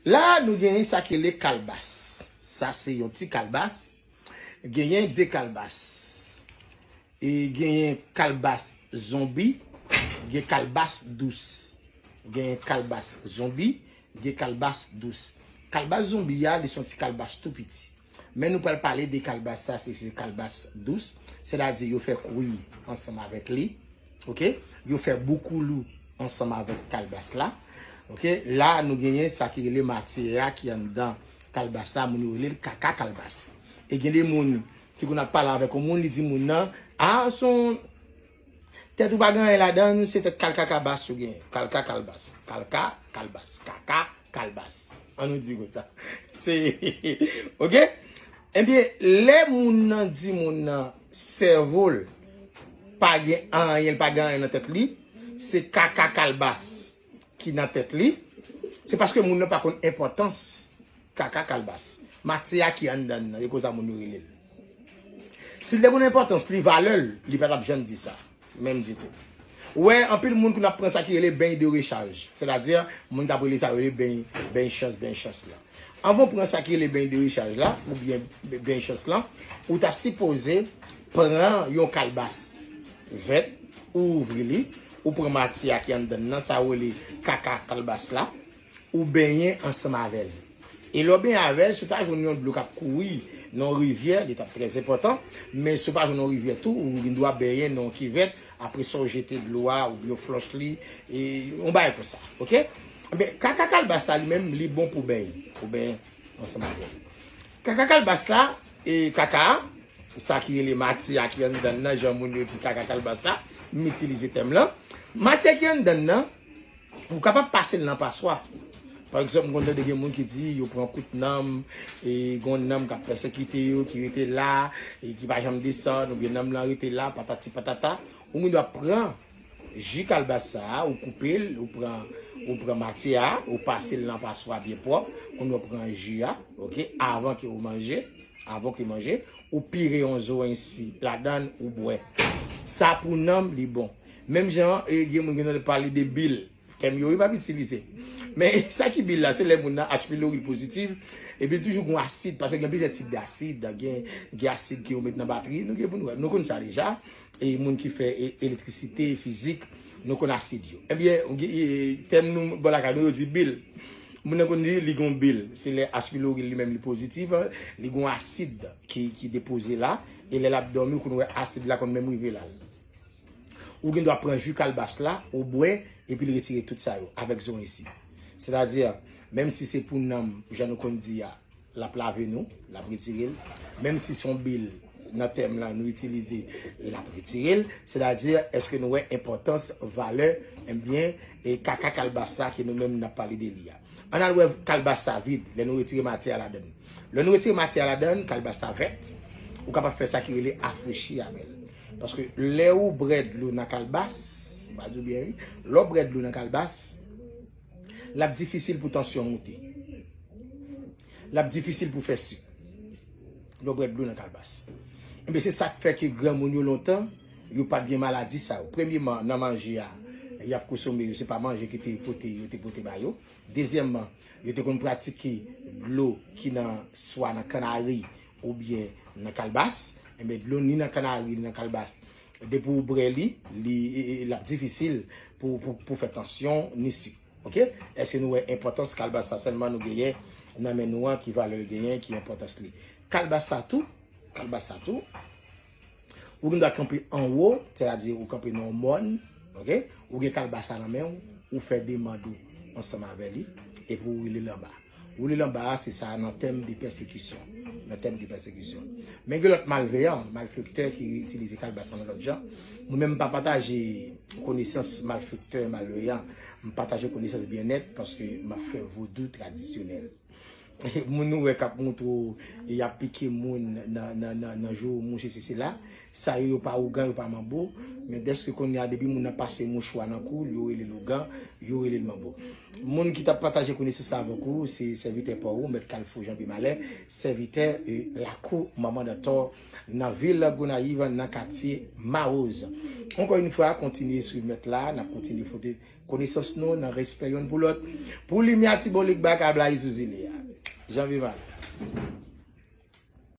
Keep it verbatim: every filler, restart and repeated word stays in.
La, nou genyen sa ki rele kalbas. Sa se yon ti kalbas. Genyen de kalbas. E genyen kalbas zonbi, gen kalbas dous. Genyen kalbas zonbi, gen kalbas dous. Kalbas zonbi a, li se yon ti kalbas tou piti. Men nou pral pale de kalbas sa, se, se kalbas dous. Sètadi yo fè kouy ansanm avèk li. Oke? Yo fè boukoulou ansanm avèk kalbas la. Oke? La, nou genyen sa ki rele matyè a ki anndan kalbas la, moun yo rele l kaka kalbas. E gen de moun ki konn ap pale avèk yon moun, li di moun nan, a, se yon tèt ou pa gen anyen ladan l, se tèt kalka kalbas ou gen. Kalka kalbas. Kalka kalbas. Kaka kalbas. An nou di konsa. Se, oke? Ebyen, lè moun nan di moun nan sèvo l pa gen anyen, l pa gen anyen nan tèt li, se kaka kalbas ki nan tèt li, se paske moun nan pa konn enpòtans kaka kalbas. Matyè a ki anndan l nan, e konsa moun yo rele l. Si l te konn enpòtans li, valè l, li pa t ap janm di sa. Menm ditou. Ou wè, anpil moun konn ap pran sa ki rele beny de rechaj. Sètadi, moun k ap rele sa yo rele beny, beny chans, beny chans lan. Anvan w pran sa ki rele beny de rechaj la, oubyen beny chans lan, ou ta sipoze pran yon kalbas vèt, ou ouvri li, ou pran matyè a ki anndan l nan, sa yo rele kaka kalbas la, ou benyen ansanm avè l. E lè w benyen avè l, si w ta jwenn yon dlo k ap kouri nan yon rivyè, li t ap trè enpòtan, men si w pa jwenn yon rivyè tou, ou gen dwa benyen nan yon kivèt, apre sa w jete dlo a, oubyen w flòch li, e yon bagay konsa, oke? Ebyen, kaka kalbas la li menm, li bon pou beny, pou benyen ansanm avè l. Kaka kalbas la, e kaka a, sa ki rele matyè a ki anndan l nan, jan moun yo di kaka kalbas la, m itilize tèm lan. Matyè ki anndan l nan, ou kapab pase l nan paswa. Pa egzanp, m konn tande gen moun ki di yo pran kout nanm, e gen yon nanm k ap pèsekite yo, ki rete la, e ki pa janm desann, oubyen nanm lan rete la, patati patata. Ou gen dwa pran ji kalbas sa a, ou koupe l, ou pran, ou pran matyè a, ou pase l nan paswa byen pwòp, kounye a w pran ji a, oke, avan ke ou manje, avan ke manje, ou pire yon zoranj si ladan l, ou bwè. Sa pou nanm, li bon. Menm jan, e, gen moun ki konn pale de bil. Tèm yo, wi, m ap itilize. Men sa ki bil la, se lè moun nan H. pylori pozitif, epi toujou gen asid, paske gen plizyè tip dasid, gen, gen asid ke yo met nan batri, nou gen pou nou wè, nou konn sa deja. E moun ki fè e, elektrisite, fizik, nou konn asid yo. Ebyen, ou gen, e, tèm nou bò lakay nou, yo di bil. Moun nan konn di li gon bil, se lè H. pylori li menm li pozitif, li gon asid ki, ki depoze la, e lè l ap dòmi, ou konn wè asid la konn menm rive la. Ou gen dwa pran ji kalbas la, ou bwè, epi l retire tout sa yo, avèk zoranj si. Sètadi, menm si se pou nanm, jan nou konn di a, l ap lave nou, l ap retire l. Menm si se yon bil, nan tèm lan, nou itilize, l ap retire l. Sètadi, èske nou wè enpòtans, valè, ebyen, e kaka kalbas la ke nou menm n ap pale de li a? Ann al wè kalbas sa vid, lè nou retire matyè a ladan l. Lè nou retire matyè a ladan l, kalbas sa vèt, ou kapab fè sa ki rele afrechi avè l. Paske lè ou bwè dlo nan kalbas, m va di w byen wi, lè w bwè dlo nan kalbas, l ap difisil pou tansyon moute. L ap difisil pou fè sik. Lè w bwè dlo nan kalbas. Ebyen, se sa k fè ke granmoun yo lontan, yo pa t gen maladi sa yo. Premyeman, nan manje a, y ap konsome yo, se pa manje ki te pote, yo te pote ba yo. Dezyèmman, yo te konn pratike dlo ki nan, swa nan kannari oubyen nan kalbas. Ebyen, dlo ni nan kannari, ni nan kalbas, depi w bwè li, li, e, e, l ap difisil pou, pou, pou fè tansyon, ni sik. Oke? Èske nou wè enpòtans kalbas sa sèlman nou genyen nan men nou an, ki valè l genyen, ki enpòtans li? Kalbas sa tou, kalbas sa tou, ou gen dwa kanpe anwo, sètadi ou kanpe nan yon mòn, oke? Ou gen kalbas la nan men w, ou fè demann ou ansanm avè li, epi ou woule l anba. Woule l anba a, se sa nan tèm de pèsekisyon. Nan tèm de pèsekisyon. Men gen lòt malveyan, malfektè ki itilize kalbas la nan lòt jan. Mwen menm, m pa pataje konesans malfektè, malveyan. M pataje konesans byennèt paske m ap fè vodou tradisyonèl. Moun nou wè k ap montre w, y ap pike moun nan, nan, nan, nan jou mouche sisi la. Sa yo, yo pa ougan, yo pa manbo. Men dèske kounye a, depi moun nan pase mouchwa nan kou l, yo rele l ougan, yo rele l manbo. Moun ki t ap pataje konesans sa avèk ou, se sèvitè pa w, Mèt Kalfou Janpi Malè, sèvitè, e, lakou Manman Dantò, nan vil Gonayiv, nan katye Mawoz. Ankò yon fwa, kontinye swiv Mèt la, n ap kontinye pote konesans nou nan respè yonn pou lòt. Pou limyè ti bolik ba ka blayi sou zile a. Janpi Malè.